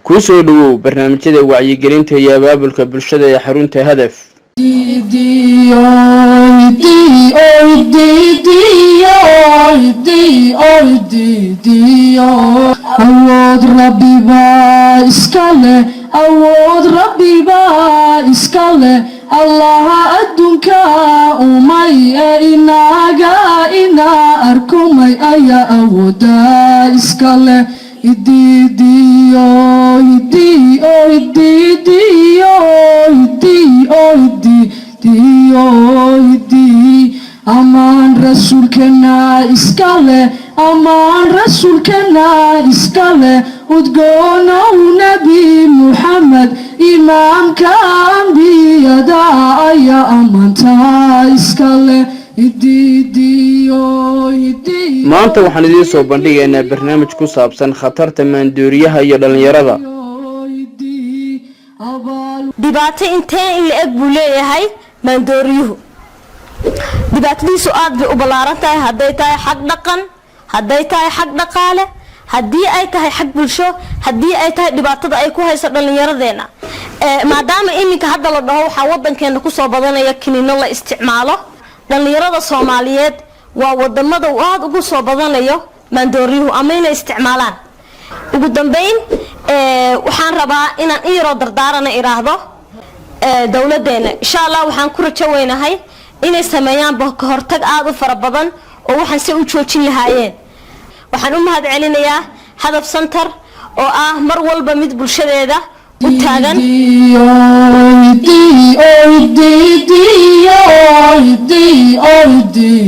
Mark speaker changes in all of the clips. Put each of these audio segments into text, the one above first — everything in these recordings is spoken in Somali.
Speaker 1: Kuu soo dhowow barnaamijyada wacyigelinta iyo abaabulka bulshada ee xarunta Hadaf.
Speaker 2: Didiyo, didiyo, didiyo, awood Rabbibaa iska leh, awood Rabbibaa iska leh. Allaha adduunka umay ee inaga ina arkumay ayaa awooda iska leh. Ididiyo, idiyo, ididiyo, idiyo, ididiyo, idi. Amaan Rasuulkana iska leh, amaan Rasuulkana iska leh. Udgoonow Nebi Muxamed, imaamka ambiyada ayaa amaantaa iska leh. Ididiyo, idiyo.
Speaker 1: Maanta waxaan idiin soo bandhigaynaa barnaamij ku saabsan khatarta maandooriyaha iyo dhallinyarada.
Speaker 3: Dhibaato intee in la eg buu leeyahay maandooriyuhu? Dhibaatadiisu aad bay u ballaaran tahay, hadday tahay xag dhaqan, hadday tahay xag dhaqaale, haddii ay tahay xag bulsho, haddii ay tahay dhibaatada ay ku hayso dhallinyaradeenna. Maadaama iminka hadda la dhaho waxaa wadankeena kusoo badanaya kiniino la isticmaalo, dhallinyarada Soomaaliyeed waa wadamada uu aada ugu soo badanayo maandooriyuhu ama inay isticmaalaan. Ugu dambeyn, waxaan rabaa inaan in yaroo dardaarana iraahdo dowladeena. Insha Allah waxaan ku rajo weynahay inay sameeyaan ka hortag aada u fara badan oo waxaan se u joojin lahaayeen. Waxaan u mahad celinayaa Hadaf Center oo ah mar walba mid bulshadeeda u taagan.
Speaker 2: Idiyo, idiyo, idiyo,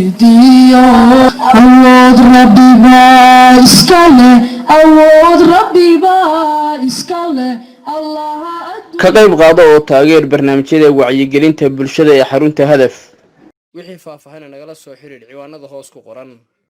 Speaker 2: idiyo, awood Rabbibaa iska leh, awood Rabbibaa iska leh. Allaha
Speaker 1: Ka qayb qaado oo taageer barnaamijyada wacyigelinta bulshada ee xarunta Hadaf. Wixii faahfaahina nagala soo xiriir ciwaanada hoos ku qoran.